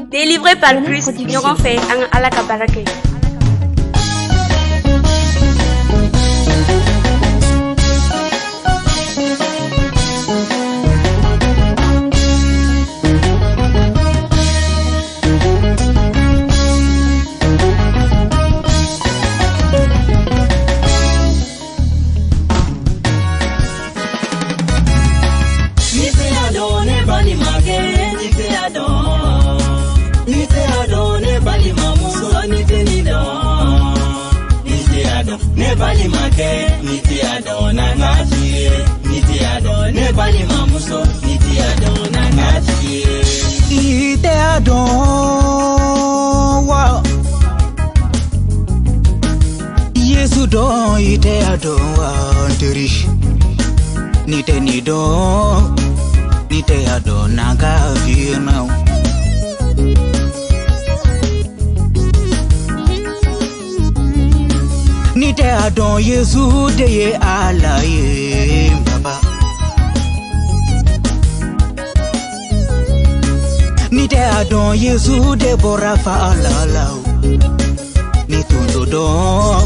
Délivré par Christ, ɲɔgɔn fɛ an ka Ala ka baara kɛ. Yesu de ye Ala ye baba. Ni tɛ a dɔn Yesu de bɔra fa Ala la o. Ni tun t'o dɔn,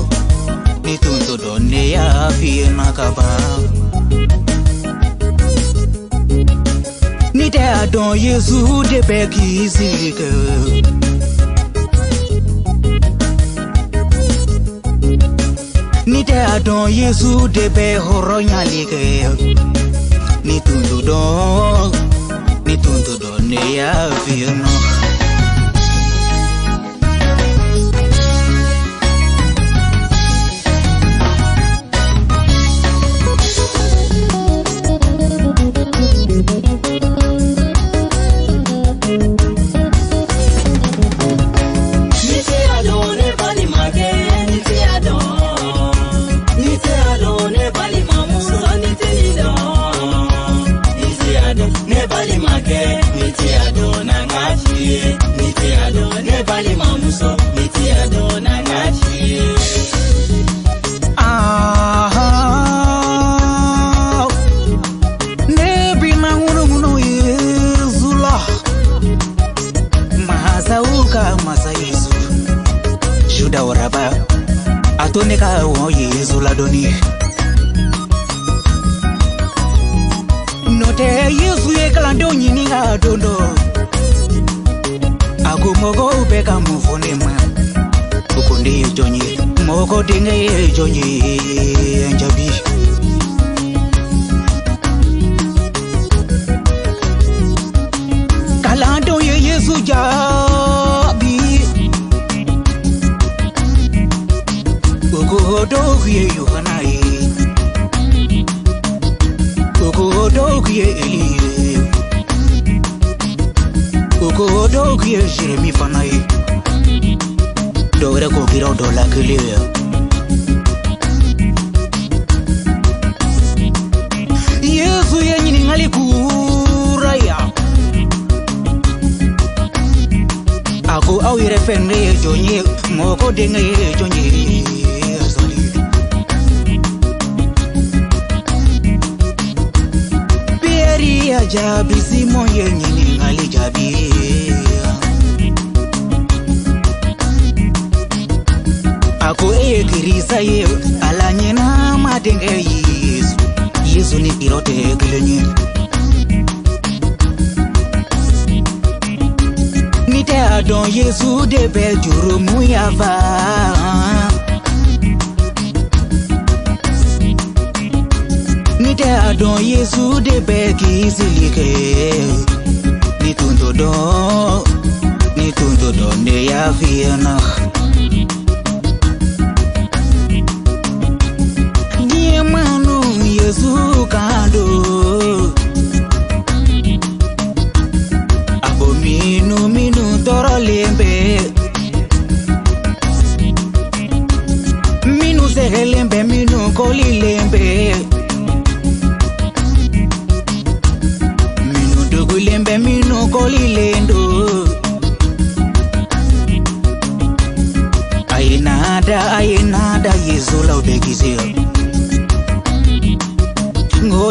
ni tun t'o dɔn ne y'a f'i ye na ka ban. Ni tɛ a dɔn Yesu de bɛ kisi kɛ. Ni tɛ a dɔn Yesu de bɛ hɔrɔnyali kɛ. Ni tun t'o dɔn, ni tun t'o dɔn ne y'a f'i ye nɔ.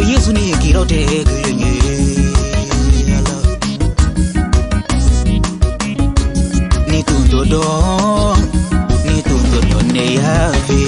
Yesu ni kirote. t'o dɔn, ni tun t'o dɔn ne y'a fɛ.